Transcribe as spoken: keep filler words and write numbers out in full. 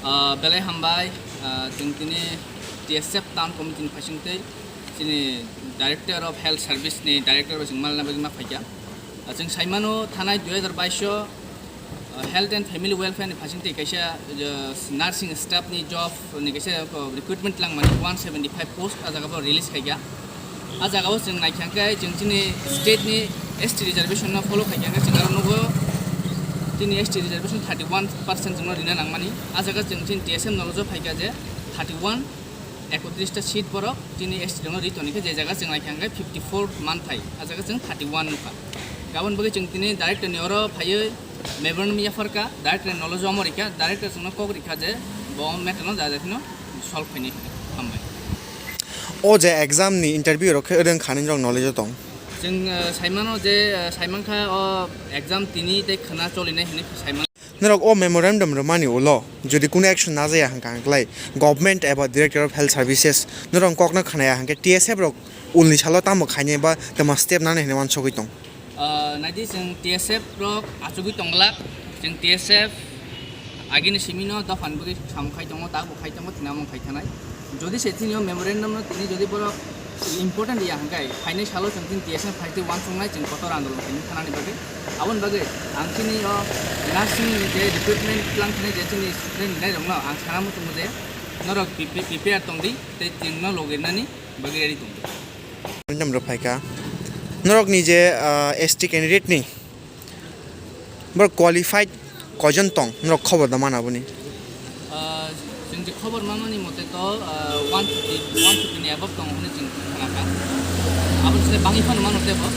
Ah, belai hambai, ah, chwng tini T S F Town Committee ni phaising tei chini Director of Health Service ni Director bai chwng malna bagwi ma phaikha. Ah, chwng saimano thanai dui hajar bais o, ah, Health and Family Welfare ni phaising tei kaisa, ah, nursing staff ni job ni kaisa, ah, recruitment langmani one seventy five post ah jaga bo release khaikha. Ah jaga o chwng naikha khe chwng chini state ni S T reservation no follow khaikha khe chwng aro nugo chini S T reservation thirty one percent chwngno rina nangmani. Ah jaga chwng chini T S F knowledge o phaikha je thirty one, ekotris ta seat borok chini S T rokno ri toni khe je jaga chwng naikha khe fifty four manthai, ah jaga chwng thirty one nukha. Gabon bagwi chwng tini director ni oro phaiwi memorandum yapharkha, director ni knowledge o omo rikha, director chwngno kok rikha je bo matter no jaga kheno solve khaini. Hambai. O je exam ni interview rok khe rwng kha nini rok knowledge o tong? Chwng, eh, saimano je, eh, saimankha o exam tini tei khwna cholinai hinwi saiman. Norok o memorandum rwmani ulo jodi kunu action najaya hwnkha hwnkhlai government eba Director of Health Services norok kokno khwnaya hwnkhe T S F rok ulni salo tamo khainai ba tamo step nanai hinwi uansugwi tong? Ah, naidi chwng T S F rok achugwi tongglak, chwng T S F agini simino dophani bagwi samung khai tongo, tabuk khai tongo, tini amung khai thanai. Jodi se tini o memorandum no tini jodi borok important ya hwnkhe, phainai salo chwng tini T S F phai tei uansuknai chwng kotor andolon khaini thanani bagwi. Aboni bagwi ang chini o nursing ni je recruitment tlang thani je chini student ni nairokno ang sana muchungo je norok pre-, prepare tongdi tei chwngno logirnani bagwi ready tongdi. Memorandum rok phaikha. Norokni je, ah, S T candidate ni borok qualified koijon tong, norok khobor da mana boni? Ah, chwng je khobor mamani mote to, ah, one fifty, one fifty ni above tongo hwnwi chwng khnakha. Aboni se bangwi phano mano tebo.